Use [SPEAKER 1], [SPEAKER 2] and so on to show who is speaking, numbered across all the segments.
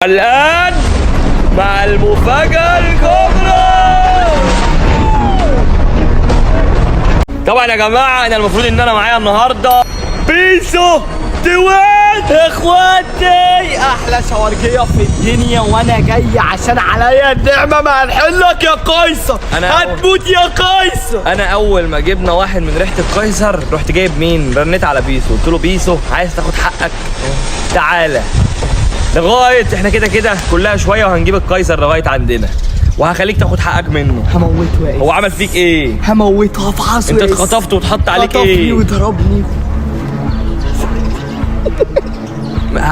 [SPEAKER 1] الآن مع المفاجأة الكبرى. طبعا يا جماعة أنا المفروض إن أنا معايا النهاردة بيسو دوات إخواتي، أحلى شوارجية في الدنيا، وأنا جاي عشان عليا النعمة ما هنحلك يا قيصر. هتموت يا قيصر. أنا أول ما جبنا واحد من ريحة القيصر رحت جايب مين؟ رنيت على بيسو، قلت له بيسو عايز تاخد حقك؟ تعالى. لغاية احنا كده كده كلها شوية وهنجيب القيصر لغاية عندنا، وهخليك تاخد حقك منه.
[SPEAKER 2] هموته يا
[SPEAKER 1] هو عمل فيك ايه؟
[SPEAKER 2] هموته، هفحصه.
[SPEAKER 1] انت اتخطفت واتحط عليك
[SPEAKER 2] خطفني
[SPEAKER 1] ايه؟
[SPEAKER 2] وضربني.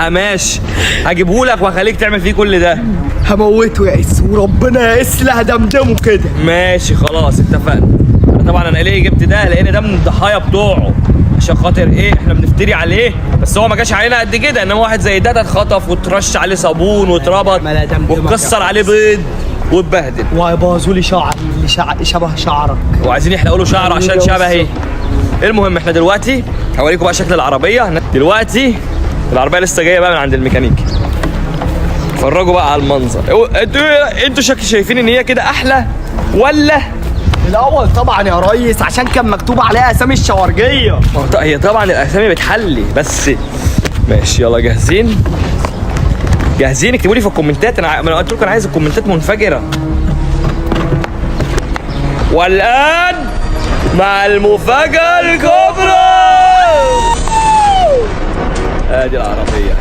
[SPEAKER 1] ماشي، هجيبهولك وهخليك تعمل فيه كل ده.
[SPEAKER 2] هموته يا اس، وربنا يا اس لا هدمدمه كده.
[SPEAKER 1] ماشي خلاص اتفقنا. انا طبعا انا ليه جبت ده؟ لان ده من الضحايا بتوعه، عشان خاطر ايه؟ احنا بنفتري عليه، بس هو ما جاش علينا قد كده. انما واحد زي ده اتخطف واترش عليه صابون واتربط واتكسر عليه بيض واتبهدل،
[SPEAKER 2] وهيبوظوا لي شعري اللي شبه شعرك،
[SPEAKER 1] وعايزين يحلقوا له شعره عشان شبهي. المهم احنا دلوقتي هوريكم بقى شكل العربية. دلوقتي العربية لسه جاية بقى من عند الميكانيكي. اتفرجوا بقى على المنظر. انتوا شكل شايفين ان هي كده احلى ولا
[SPEAKER 2] الاول؟ طبعا يا ريس، عشان كان مكتوب عليها اسامي الشوارجيه.
[SPEAKER 1] هي طبعا الاسامي بتحلي بس. ماشي يلا جاهزين؟ جاهزين؟ اكتبوا لي في الكومنتات. انا قلت لكم انا عايز الكومنتات منفجره. والان مع المفاجاة الكبرى. ادي العربية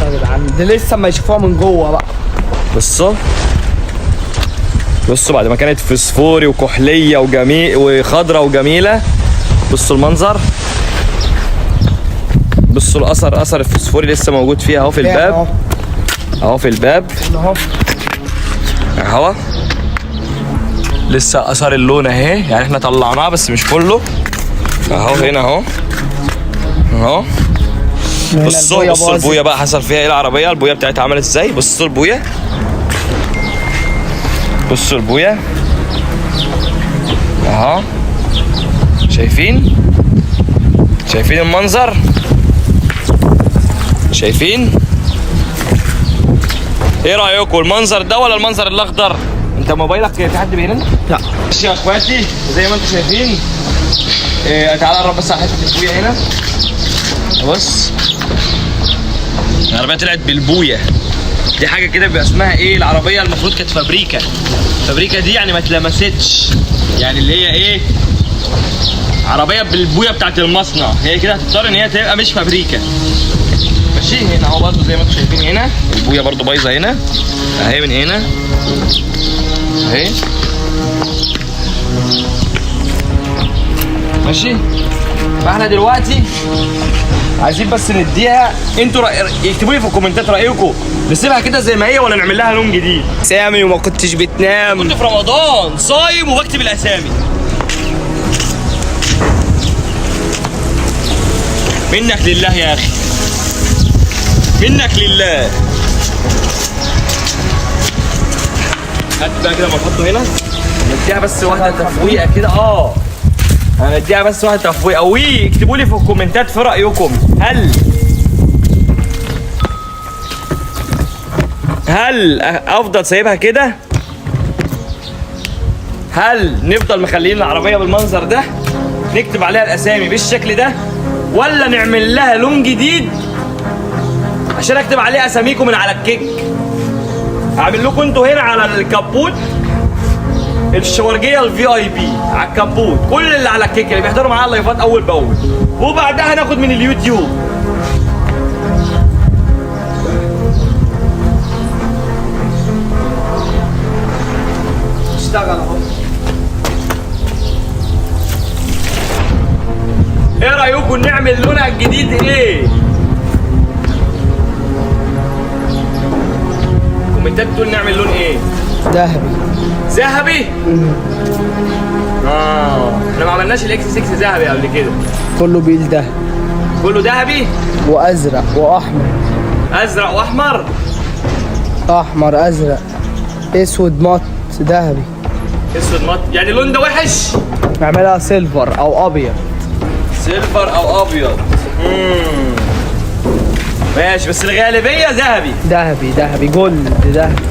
[SPEAKER 2] اهي يا جدعان، ده لسه ما يشوفوها من جوه بقى.
[SPEAKER 1] بصوا بصوا، بعد ما كانت فسفوري وكحليه وجميل وخضره وجميلة، بصوا المنظر، بصوا الاثر، اثر الفسفوري لسه موجود فيها اهو في الباب، اهو في الباب اهو لسه اثر اللون اهي. يعني احنا طلعناه بس مش كله، اهو هنا اهو اهو. بصوا بصوا البويه بقى حصل فيها ايه العربية، البويه بتاعتها عملت ازاي. بصوا البويه، بصوا البويه اهو. شايفين؟ شايفين المنظر؟ شايفين؟ ايه رايكم المنظر ده ولا المنظر الاخضر؟ انت موبايلك في حد بيرن؟
[SPEAKER 2] لا.
[SPEAKER 1] ماشي يا اخواتي، زي ما انتم شايفين. إيه، تعالى قرب بس على حتة البويه هنا. بص العربية طلعت بالبويه دي، حاجة كده بيبقى اسمها ايه؟ العربية المفروض كانت فابريكا. فابريكا دي يعني ما اتلمستش، يعني اللي هي ايه؟ عربية بالبويه بتاعت المصنع. هي كده هتضطر ان هي تبقى مش فابريكا. ماشي هنا اهو برده زي ما انتم شايفين، هنا البويه برده بايظة هنا اهي، من هنا اهي. ماشي، فاحنا دلوقتي عايزين بس نديها، انتوا اكتبوا لي في الكومنتات رايكم، نسيبها كده زي ما هي ولا نعمل لها لون جديد؟
[SPEAKER 2] سامي وما كنتش بتنام،
[SPEAKER 1] كنت في رمضان صايم وبكتب الاسامي. منك لله يا اخي، منك لله. هات بقى كده ما نحطه هنا، نديها بس واحدة تفويقه كده. هنديها بس واحدة تفويقه. واكتبوا لي في الكومنتات في رايكم، هل افضل سايبها كده؟ هل نفضل مخليين العربية بالمنظر ده، نكتب عليها الاسامي بالشكل ده، ولا نعمل لها لون جديد عشان اكتب عليها اساميكم من على الكيك؟ هعمل لكم انتوا هنا على الكبوت الشوارجيه ال VIP على الكبوت، كل اللي على الكيك اللي بيحضروا معايا اللايفات اول باول، وبعدها ناخد من اليوتيوب.
[SPEAKER 2] اشتغل اهو.
[SPEAKER 1] ايه رايكم نعمل لونها الجديد ايه؟ كومنتات بتقول نعمل لون ايه؟
[SPEAKER 2] ذهبي.
[SPEAKER 1] ذهبي؟ احنا ما عملناش ال X 6 ذهبي قبل كده.
[SPEAKER 2] كله بيل ذهبي.
[SPEAKER 1] كله ذهبي؟
[SPEAKER 2] وازرق واحمر.
[SPEAKER 1] ازرق واحمر؟
[SPEAKER 2] احمر ازرق اسود مط ذهبي.
[SPEAKER 1] اسود مط، يعني اللون ده وحش؟
[SPEAKER 2] نعملها silver او ابيض.
[SPEAKER 1] silver او ابيض. ماشي، بس الغالبية ذهبي.
[SPEAKER 2] ذهبي ذهبي gold ذهبي.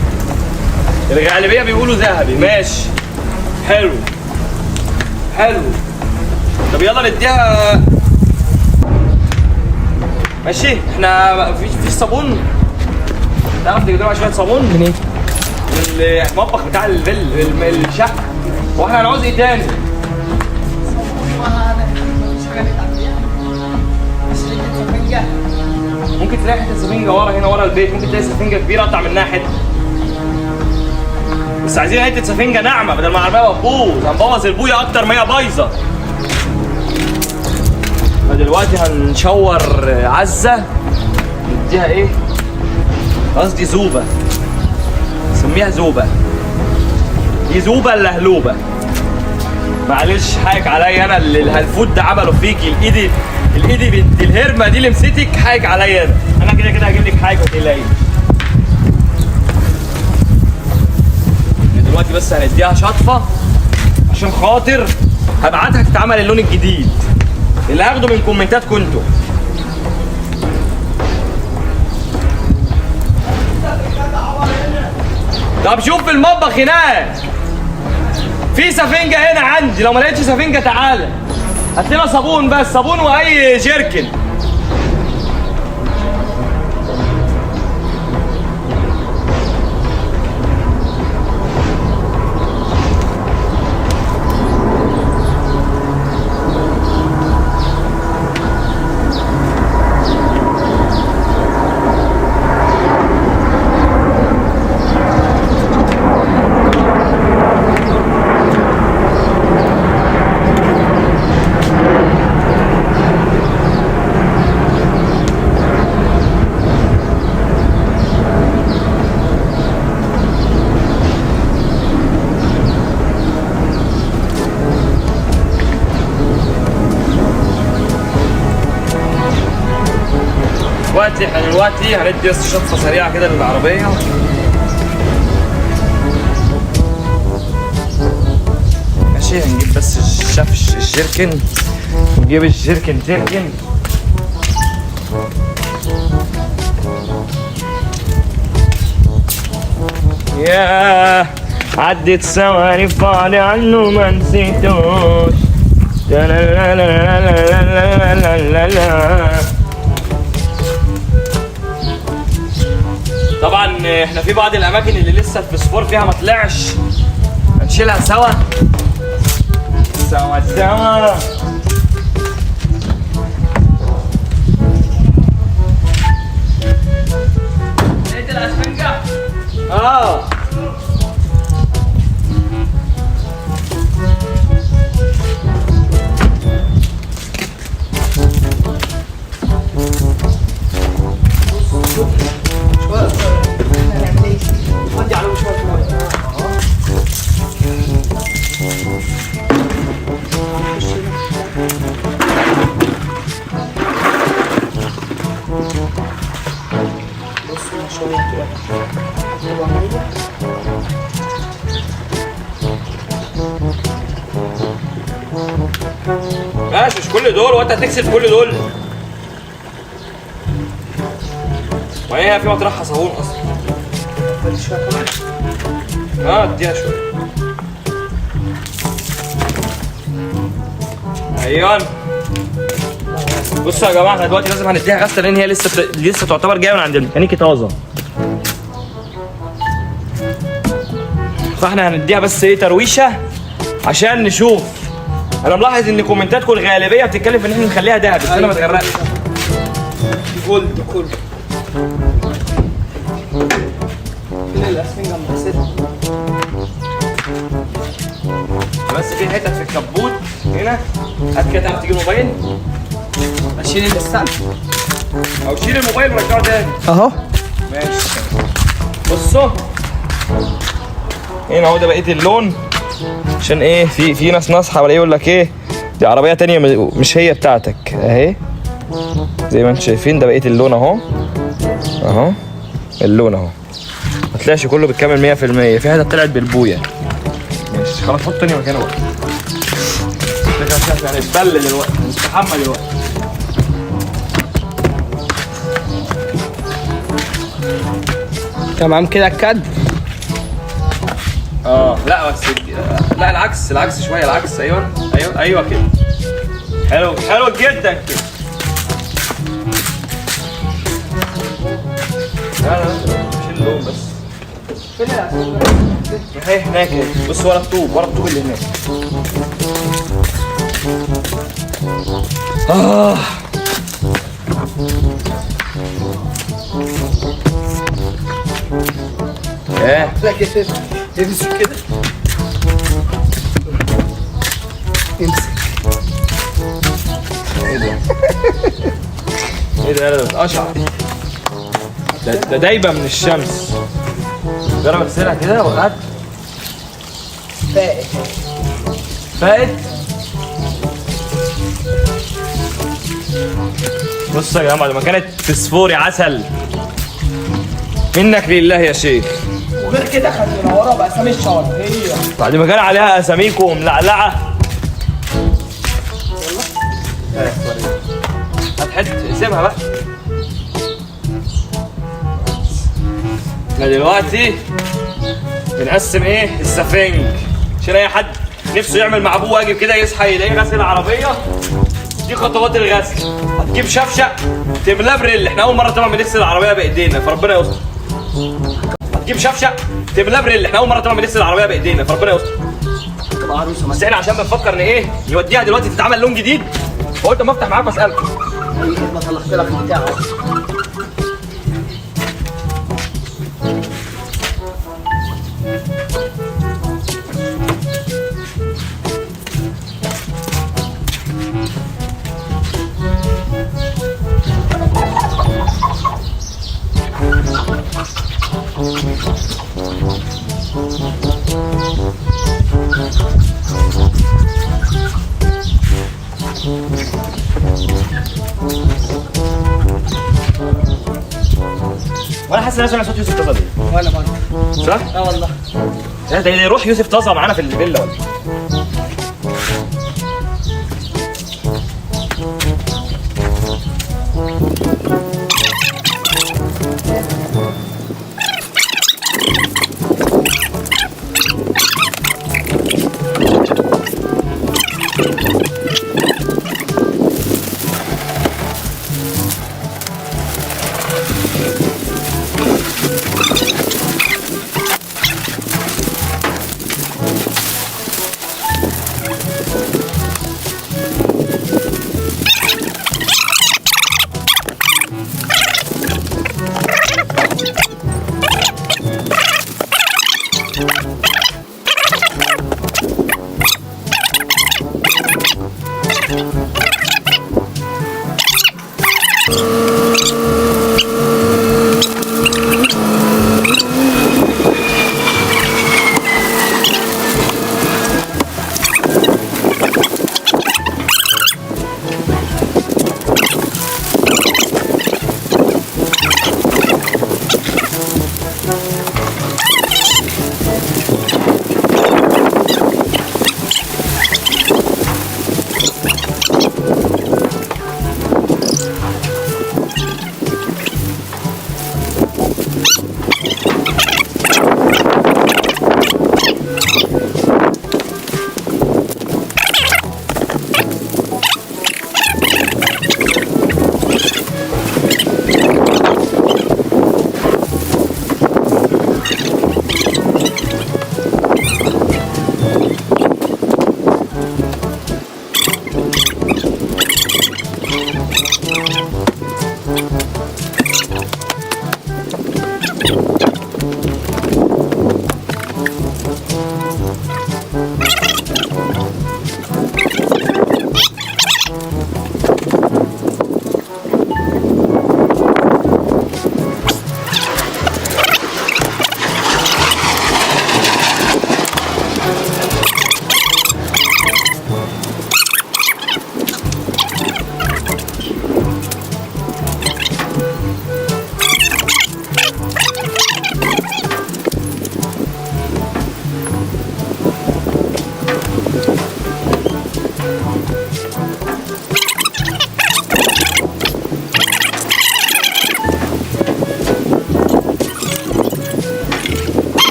[SPEAKER 1] الغالبية بيقولوا ذهبي. ماشي حلو حلو. طب يلا نديها. ماشي، احنا في صابون، تعرف تجيب لنا شوية صابون
[SPEAKER 2] من ايه؟
[SPEAKER 1] من المطبخ بتاع الشقة. واحنا هنعوز ايه تاني؟ ممكن تلاقي حتة سفنجه ورا هنا ورا البيت، ممكن تلاقي سفنجه كبيرة اقطع منها حتة. بس عايزين حتة سفنجه ناعمة بدل ما العربية تبوظ، هنبوظ البويه اكتر ما هي بايظة. فدلوقتي هنشور عزه، نديها ايه؟ قصدي زوبه، سميها زوبه. دي زوبه اللهلوبه. معلش حقك عليا انا اللي الهلفوت ده عمله فيكي، الايدي الايدي بنت الهرمه دي اللي مسكتك، حقك عليا انا. انا كده كده هجيب لك حاجة ما تقلقيش. دلوقتي بس هنديها شطفه عشان خاطر هبعتها تتعمل اللون الجديد اللي هاخده من كومنتاتكم انتوا. طب شوف في المطبخ هناك في سفنجه هنا عندي، لو ما لقيتش سفنجه تعالى هات لنا صابون، بس صابون واي جيركن. دلوقتي احنا دلوقتي هندي بس شطفه سريعة كده للعربية. ماشي، هنجيب بس الشفش الجيركن، نجيب الجيركن جيركن. يا عدت ثواني في بعض عنه ما نسيتوش. لا لا لا لا لا لا لا. طبعا احنا في بعض الاماكن اللي لسه الفسفور فيها ما طلعش، هنشيلها سوا سوا سوا. لقيت الاسفنجة؟ اه ماشي. مش كل دول، وانت هتكسب كل دول؟ وهي في مطرحها صابون اصلا. اه اديها شوية. ايوه بصوا يا جماعة، احنا دلوقتي لازم هنديها غسله لان هي لسه تعتبر جاية من عند الميكانيكي طازة. فاحنا هنديها بس ايه ترويشه عشان نشوف. انا ملاحظ ان كومنتاتكم الغالبية بتتكلم في ان احنا نخليها دهب، بس انا ما اتغرقش.
[SPEAKER 2] gold كله. فين الاسفنجه المغسلة؟
[SPEAKER 1] بس في حتت في الكبوت هنا. هات كده، تعرف تجيب موبايل؟
[SPEAKER 2] اشيل السقف
[SPEAKER 1] او شيل الموبايل ورجعه تاني
[SPEAKER 2] اهو.
[SPEAKER 1] ماشي. بصوا هنا اهو، ده بقية اللون عشان ايه في ناس ناصحه ولا يقول لك ايه دي عربية تانية مش هي بتاعتك. اهي زي ما انتم شايفين ده بقية اللون اهو، اهو اللون اهو، ما طلعش كله بالكامل 100%، في حتة طلعت بالبويه. ماشي خلاص، حط تاني مكانه بقى. هنتبل دلوقتي، هنستحمى دلوقتي.
[SPEAKER 2] تمام كده الكد.
[SPEAKER 1] لا بس لا العكس، العكس شوية، العكس. ايوه ايوه ايوه كده. حلو حلو جدا كده. لا لا شيل اللون بس.
[SPEAKER 2] فين
[SPEAKER 1] اهي هناك اهي. بص ورا الطوب، ورا الطوب اللي هناك. ايه؟
[SPEAKER 2] لا كده امسك كده، امسك.
[SPEAKER 1] ايه ده؟ ايه ده؟ ده اتقشع. ده دايبه من الشمس. جرب اغسلها كده وقعد.
[SPEAKER 2] فائت
[SPEAKER 1] فائت. بصوا يا جماعة، لما كانت فسفوري عسل. منك لله يا شيخ.
[SPEAKER 2] وغير كده كانت منورة باسامي الشوارجيه.
[SPEAKER 1] بعد ما كان عليها اساميكم وملعلعه. يلا هات حتة اقسمها بقى. احنا دلوقتي بنقسم ايه؟ السفنج، عشان اي حد نفسه يعمل مع ابوه واجب كده يصحى يلاقيه غسل العربية. دي خطوات الغسل. هتجيب شفشق تملاه بريل. احنا اول مرة طبعا بنغسل العربية بايدينا فربنا يستر. هتجيب شفشق تملاه بريل. احنا اول مرة طبعا بنغسل العربية بايدينا فربنا يستر.
[SPEAKER 2] تبقى عروسه.
[SPEAKER 1] بس احنا عشان بنفكر ان ايه نوديها دلوقتي تتعمل لون جديد، فقلت اما افتح معاكم اسالكم.
[SPEAKER 2] اي خدمة طلعت لك البتاع.
[SPEAKER 1] وانا حاسس ان انا سامع صوت يوسف طازة ليه؟
[SPEAKER 2] وانا برضه.
[SPEAKER 1] صح؟
[SPEAKER 2] اه والله.
[SPEAKER 1] لا ده يروح يوسف طازة معانا في الفيلا ولا؟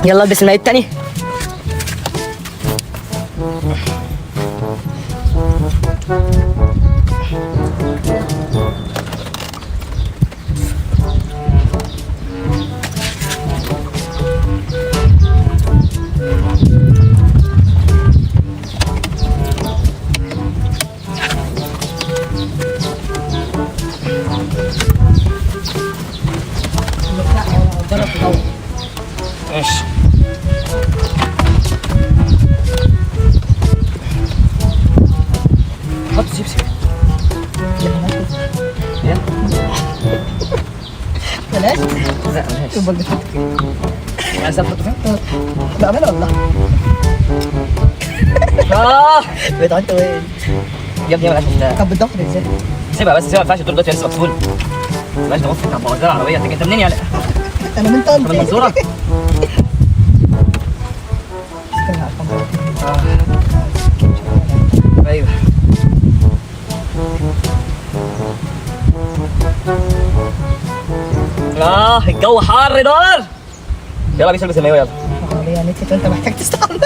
[SPEAKER 3] يلا البس المايو التاني.
[SPEAKER 1] ماشي. حط شيبسي. يلا.
[SPEAKER 3] بلاش.
[SPEAKER 1] لا ماشي.
[SPEAKER 3] امال بتحط
[SPEAKER 1] عايز احطه فين؟
[SPEAKER 3] بأمانة والله.
[SPEAKER 1] اه
[SPEAKER 3] بتحط وين؟
[SPEAKER 1] يا ابني عشان
[SPEAKER 3] طب بتدور ازاي؟
[SPEAKER 1] سيبها بس، سيبها، ما ينفعش الدور دلوقتي لسه مقفول. بلاش ده، بص انت هتبوظ لنا العربية. انت منين يا
[SPEAKER 3] انا من طنطا.
[SPEAKER 1] من المنصورة؟
[SPEAKER 3] استنى عشان
[SPEAKER 1] ايوه. الجو حر نار. يلا بيس البس المايو يلا.
[SPEAKER 3] العربية نتفت وانت محتاج تستحمى.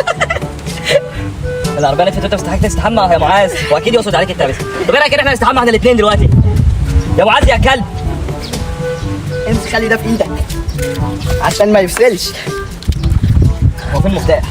[SPEAKER 1] العربية نتفت وانت مستحيل تستحمى يا معاذ، واكيد يقصد عليك انت بس. طب ايه رايك ان احنا نستحمى احنا الاثنين دلوقتي؟ يا معاذ يا كلب.
[SPEAKER 3] امسك خلي ده في ايدك عشان ما يفصلش.
[SPEAKER 1] هو فين المفتاح؟